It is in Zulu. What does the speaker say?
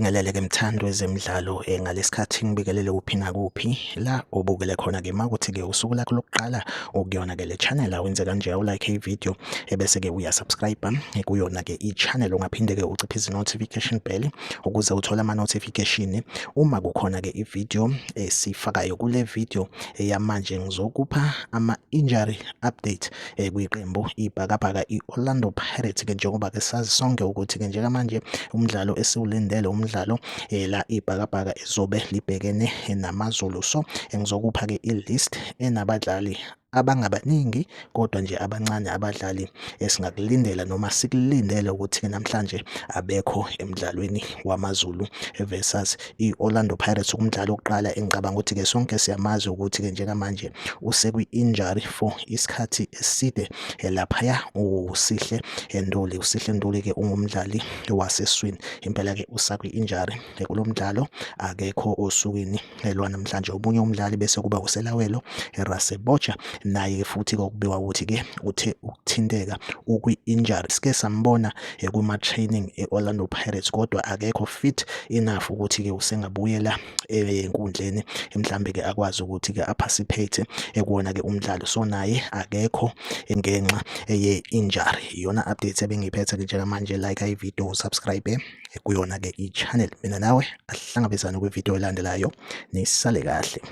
Ngikubingelele ke mthandi wezemidlalo ngalesikhathi ngibingelele kuphi nakuphi la obukele khona ke makuthi ke usuku lakho lokuqala ukuyona ke le channel awenze kanje awulike i-video ebese ke uyasubscribe kuyona ke i-channel. Ungaphinde ke uciphise notification bell ukuze uthole ama notification uma kukhona ke i-video esifakayo. Kule video yamanje ngizokupha ama injury update kwiqembu ibhakabhaka i-Orlando Pirates ke, njengoba ke sazi sonke ukuthi ke njengamanje umdlalo esiwulindele umdlalo la ibhakabhaka ezobe libhekene namaZulu. So ngizokupha ke i-list enabadlali abangabaningi kodwa nje abancane, abadlali esingakulindela noma sikulindele ukuthi-ke namhlanje abekho emdlalweni wamaZulu versus i-Orlando Pirates. Umdlalo wokuqala engicabanga ukuthi-ke sonke siyamazi ukuthi-ke njengamanje usekwi-injury for isikhathi eside laphaya, uSihle Nduli. USihle Nduli-ke ungumdlali waseswini impela-ke, usakwi-injury kulo mdlalo, akekho osukwini lwanamhlanje. Omunye umdlali bese kuba uSelawelo Rasebotja, naye futhi kokubikwa ukuthi-ke uthe ukuthinteka, ukwi-injury. Sike sambona kuma-training e-Orlando Pirates kodwa akekho fit enough ukuthi-ke usengabuyela enkundleni, mhlambe-ke akwazi ukuthi-ke a-participate ekuwona-ke umdlalo. So naye akekho ngenxa ye-injury. Iyona update ebengiyiphethe-ke njengamanje. Like i-video, subscribe kuyona-ke i-channel. Mina nawe asihlangabezane kwividiyo elandelayo, nisale kahle.